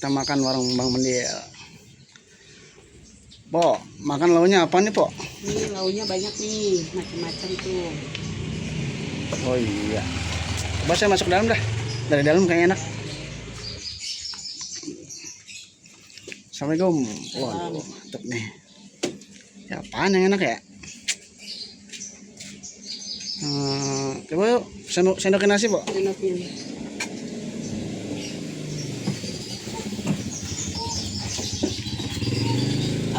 Kita makan warung Bang Mendil. Po, makan launya apa nih, Po? Nih launya banyak nih, macam-macam tuh. Oh iya. Coba saya masuk dalam dah. Dari dalam kayaknya enak. Assalamualaikum. Waduh, mantep nih. Ya, apaan yang enak ya? Coba yuk, sendokin nasi, Po. Senokin.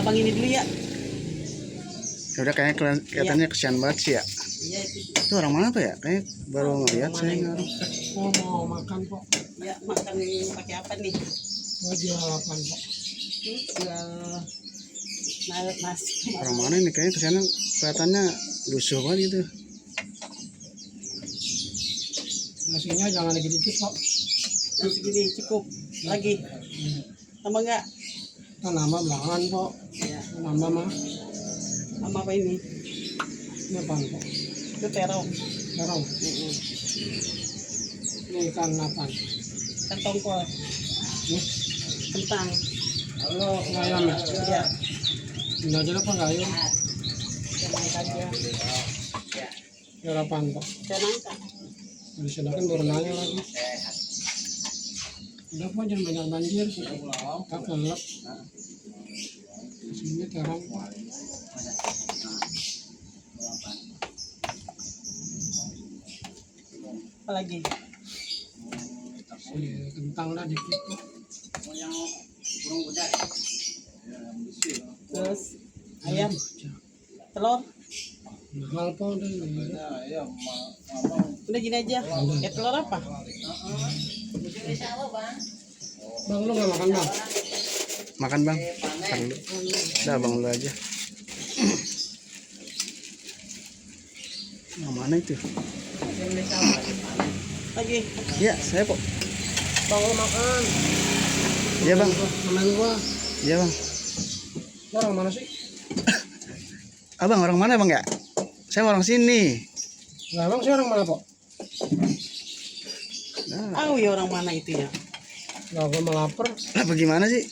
Abang ini dulu ya. Ya udah, kayaknya kelihatannya kesian banget sih ya. Iya itu. Itu orang mana, Pak ya? Kayak baru ngeliat saya ngaruh. Mau makan kok. Ya makan pakai apa nih? Mau jual apa kok? Jual nasi. Orang mana ini? Kayaknya kesiannya kelihatannya lusuh banget gitu. Nasinya jangan dikit-dikit kok. Nasi gini cukup. Lagi. Tambah nggak? Kita nambah belakangan kok. Ya. Nambah mah. Sama apa ini? Ini apaan kok? Itu terong. Terong. Ini ikan apa? Ikan tongkol. Kentang. Halo, ayam ya? Ya. Ini aja apa nggak ayam? Jangan aja. Biar apaan kok? Jangan kan? Disediakan baru nanya lagi. Udah kok jangan banyak banjir. Kita kelap. Sini terong kok. Apa lagi? Kentang lah dikit kok. Terus ayam, telur. Mahal kok udah. Udah gini aja. Ya telur apa? Bang lu nggak makan bang? Makan, Bang. Makan dulu. Udah, Bang dulu aja. Yang mana itu? Lagi. Iya, saya, Po. Bang lu makan. Iya, Bang. Makan gua. Iya, Bang. Lu orang mana sih? Abang orang mana, Bang ya? Saya orang sini. Nah, emang sih orang mana kok? Nah, Oh ya orang mana itu ya? Nah, gua mau lapar. lah bagaimana sih?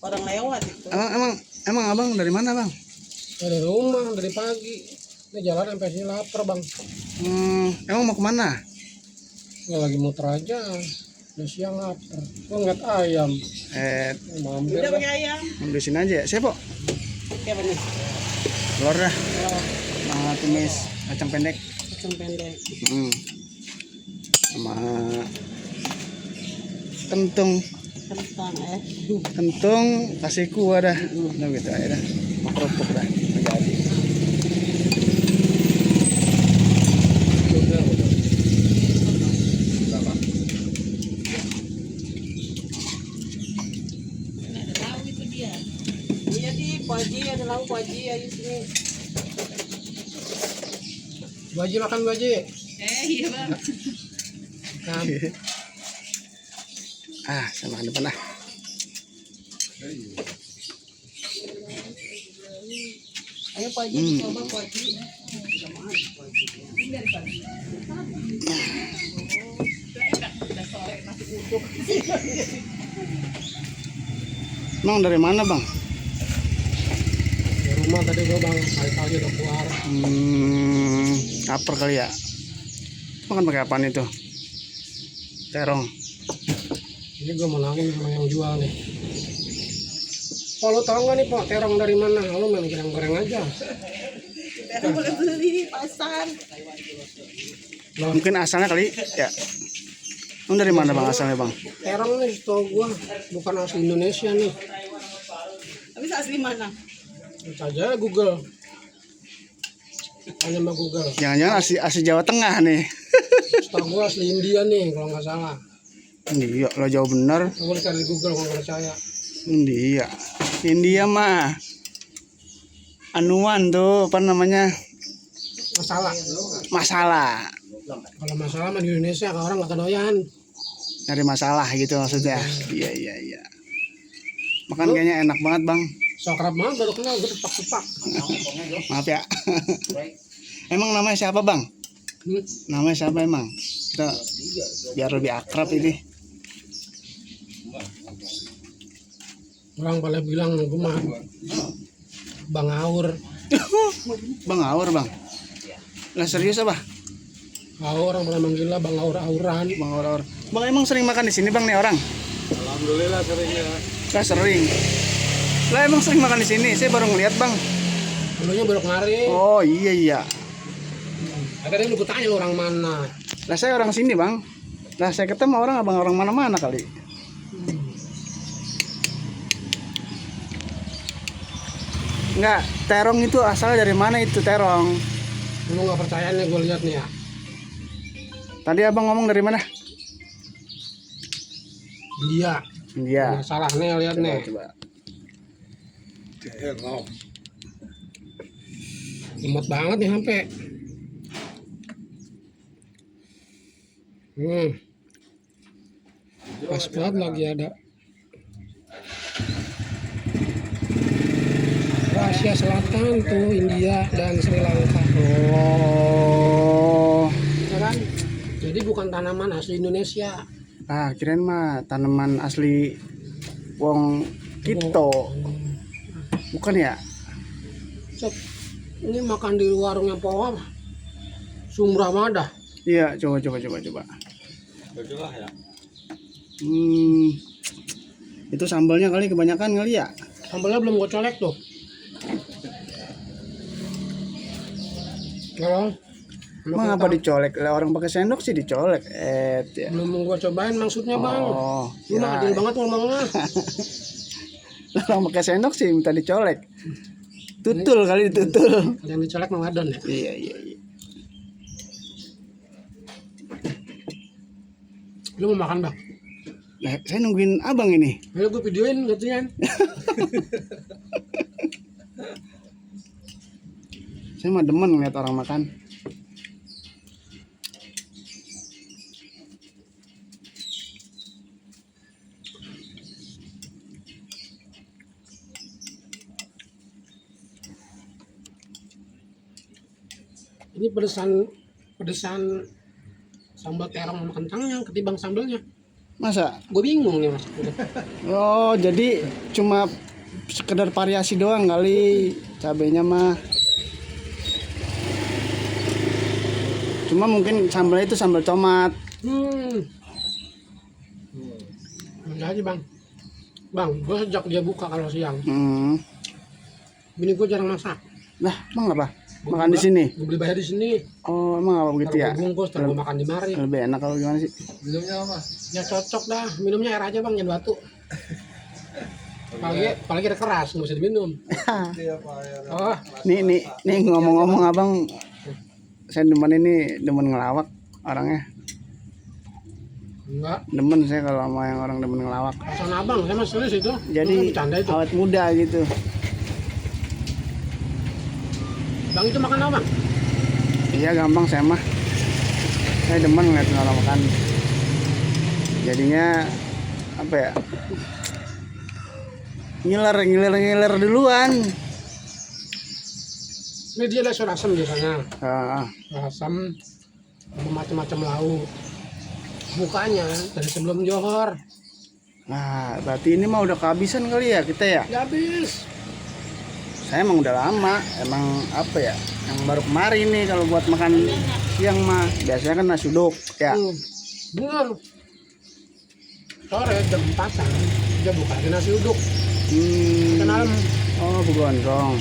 Orang lewat itu. Emang Abang dari mana, Bang? Dari rumah, dari pagi. Ini jalan sampai sini lapar bang. Emang mau kemana? Ya lagi muter aja. Udah siang lapar. Gua ngeliat ayam. Mampir Udah dah. pakai ayam. Di sini aja ya. Saya, Po. Kayak apa nih? Telur dah. Telur. Sama tumis kacang pendek. Kacang pendek. Sama kentung. Kentung kasih kuah dah. Nah gitu aja dah. Mau kerupuk dah. Jadi. Iya di Paji ada lauk Paji ayo sini. Baji makan baji. Iya bang. Kan. Saya makan depan lah. Ayo Paji coba Paji. Emang dari mana, Bang? Di rumah tadi gua bang. Kali-kali udah keluar. Lapar kali ya. Makan pakai apaan itu? Terong. Ini gua mau nangin sama yang jual nih. Pak lu tahu nggak nih Pak terong dari mana? Lu main goreng-goreng aja. Terong boleh beli di pasar. Loh, Mungkin asalnya kali ya. Emang dari mana, Bang, asalnya, Bang? terong nih setahu gua bukan asli Indonesia nih. Tapi asli mana? Lihat aja Google. Hanya sama Google. Jangan-jangan asli Jawa Tengah nih. Setahu gua asli India nih kalau nggak salah. Iya, lo jauh bener. Lu boleh cari di Google kalau nggak percaya. India mah anuan tuh apa namanya, masalah Kalau masalah mah di Indonesia kalau orang nggak kedoyan. nyari masalah gitu maksudnya. Iya makan kayaknya enak banget, Bang. Sokrap banget baru kenal gue tepak-tepak. Maaf ya. Emang namanya siapa, Bang? Namanya siapa emang? Kita biar lebih akrab ini. Orang pada bilang gue mah Bang Aur. Bang Aur bang. Lah serius apa? Orang pernah manggil lah Bang Aur-auran. Bang Aur. Bang emang sering makan di sini bang nih orang? Alhamdulillah seringnya. Lah sering. Lah emang sering makan di sini. Saya baru ngeliat bang. Dulunya baru kemarin. Oh iya iya. Akhirnya lu tanya lu orang mana? Lah saya orang sini bang. Lah saya ketemu orang abang orang mana-mana kali. Enggak, terong itu asalnya dari mana itu terong? Lu nggak percaya nih gue lihat nih ya. Tadi abang ngomong dari mana? India. India. Salah nih lihat nih. Coba. Lemot banget nih sampai. Pas banget lagi ada Asia Selatan tuh India dan Sri Lanka. Oh. Ya kan? Jadi bukan tanaman asli Indonesia. Ah, kirain mah tanaman asli wong Kito. Bukan ya? Set, ini makan di warungnya Poa sumrah banget dah. Iya, coba. Begitulah ya. Itu sambalnya kali kebanyakan kali ya? Sambalnya belum gue colek tuh. Kalau Emang apa dicolek? Lah orang pakai sendok sih dicolek. Ya. belum gue cobain maksudnya bang. Oh, Lu mah adil banget ngomongnya. Orang pakai sendok sih minta dicolek. Tutul kali ditutul. Yang dicolek mau adon ya. Iya. Lu mau makan bang? Nah, saya nungguin abang ini. Ayo gue videoin gantian. Saya mah demen ngeliat orang makan. Ini pedesan sambal terong sama kentangnya ketimbang sambelnya. Masa? Gue bingung nih mas. Oh, jadi cuma sekedar variasi doang kali cabenya mah. Cuma mungkin sambalnya itu sambal tomat. Jadi bang, gue sejak dia buka kalau siang, bini gue jarang masak. Lah, emang apa? Makan di sini? Gue beli bayar di sini. Oh, emang apa begitu ya? Gue bungkus, gue makan di mari. Lebih enak kalau gimana sih? Minumnya apa? Ya cocok dah, minumnya air aja bang, jangan batu. Apalagi ada keras, nggak bisa diminum. Oh, Nih ngomong-ngomong abang, saya demen ngelawak orangnya. enggak. Demen saya kalau sama yang orang demen ngelawak. Pesan abang, saya mas serius itu. Jadi Lu bercanda itu. awet muda gitu. Bang itu makan apa bang? Iya gampang saya mah. Saya demen ngeliat orang makan. Jadinya apa ya? Ngiler duluan. Ini dia ada sayur asam biasanya. Ah, Asam sama macam-macam lauk. Bukanya dari sebelum johor. nah, berarti ini mah udah kehabisan kali ya kita ya? Ya habis. Saya emang udah lama, emang apa ya? Yang baru kemarin nih kalau buat makan siang mah biasanya kan nasi uduk ya. Bener. Sore jam 4-an dia buka lagi nasi uduk. Kenal. Oh, begondong.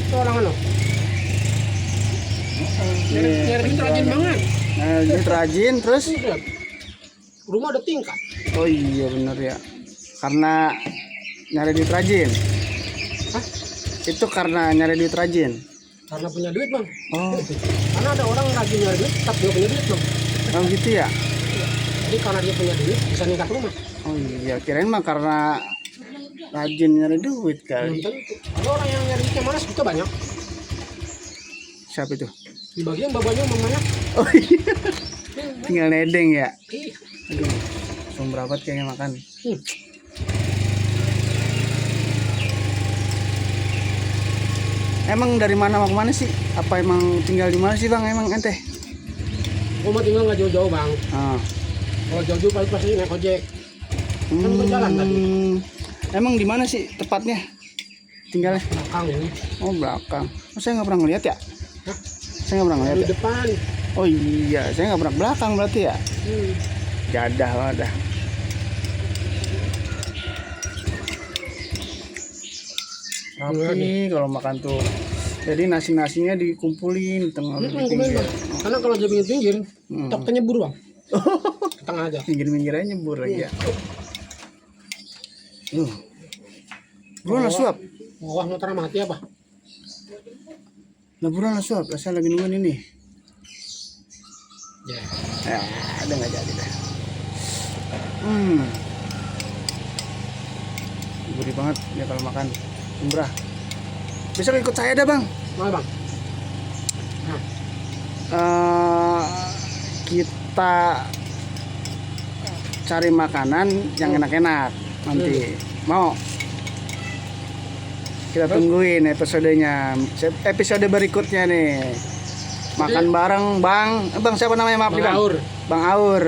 Itu orang anu. Nyari duit rajin banget. Nah, ini rajin terus. Lihat. Rumah ada tingkat. Oh iya bener ya. Karena nyari duit rajin. Hah? Itu karena nyari duit rajin. Karena punya duit bang. Oh, Karena ada orang rajin nyari duit, tetap dia punya duit bang. oh gitu ya. Jadi karena dia punya duit bisa ningkat rumah. Oh iya, kirain mah karena rajin nyari duit Belum kali. tentu. Ada orang yang nyari duitnya malas juga banyak. Siapa itu? Di bagian babanya mamanya. Oh iya. Tinggal nedeng ya. Ih, Aduh, langsung berapa kayaknya makan. Emang dari mana mau kemana sih? Apa emang tinggal di mana sih bang? Emang ente? Gua mah tinggal nggak jauh-jauh bang. Ah. Kalau jauh-jauh pasti naik ojek. Kan gua jalan tadi. Emang di mana sih tepatnya tinggalnya? Belakang ini. Oh belakang. Oh, saya nggak pernah ngeliat ya? Hah? Saya nggak pernah ngeliat Di ya? depan. Oh iya, saya nggak pernah ke belakang berarti ya? Hmm. Jadah lah dah. Rapi kalau makan tuh. Jadi nasinya dikumpulin di tengah di pinggir. Karena kalau dia pinggir-pinggir, toknya nyebur bang. Ke tengah aja. Pinggir-pinggir aja nyebur lagi ya. Buruan lah suap. Wah motor mati apa? Nah buruan lah suap. Saya lagi nungguin ini. Ya. Ya, ada nggak jadi dah. Gurih banget ya kalau makan umrah. Besok ikut saya dah bang. Mana bang? Kita cari makanan yang enak-enak nanti. Mau? Kita tungguin episodenya. Episode berikutnya nih. Makan bareng Bang. Bang siapa namanya? Maaf nih Bang. Aur. Bang Aur.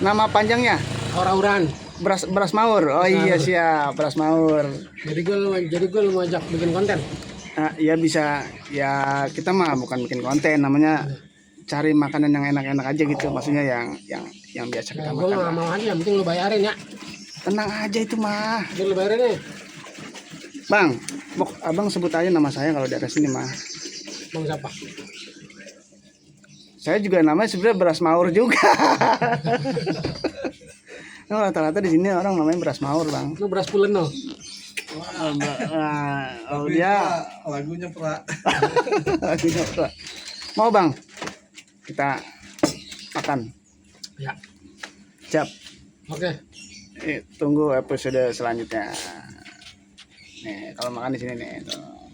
Nama panjangnya? Orang-orang. Beras Maur. Oh iya siap, Beras Maur. Jadi gue mau ajak bikin konten. Ya bisa. Ya kita mah bukan bikin konten, namanya cari makanan yang enak-enak aja gitu. Maksudnya yang biasa kita Gue makan. nggak mau aja, yang penting lu bayarin ya. Tenang aja itu mah. Lu bayarin nih. Bang, abang sebut aja nama saya kalau di atas sini mah. Bang siapa? Saya juga namanya sebenarnya Beras Maur juga. Nah, rata-rata di sini orang namanya Beras Maur, Bang. Lu beras pulen no. Oh dia lagunya pra. lagunya apa? Mau Bang? Kita makan. Ya. Siap. Oke. Tunggu episode selanjutnya. Nih, kalau makan di sini nih. Tuh.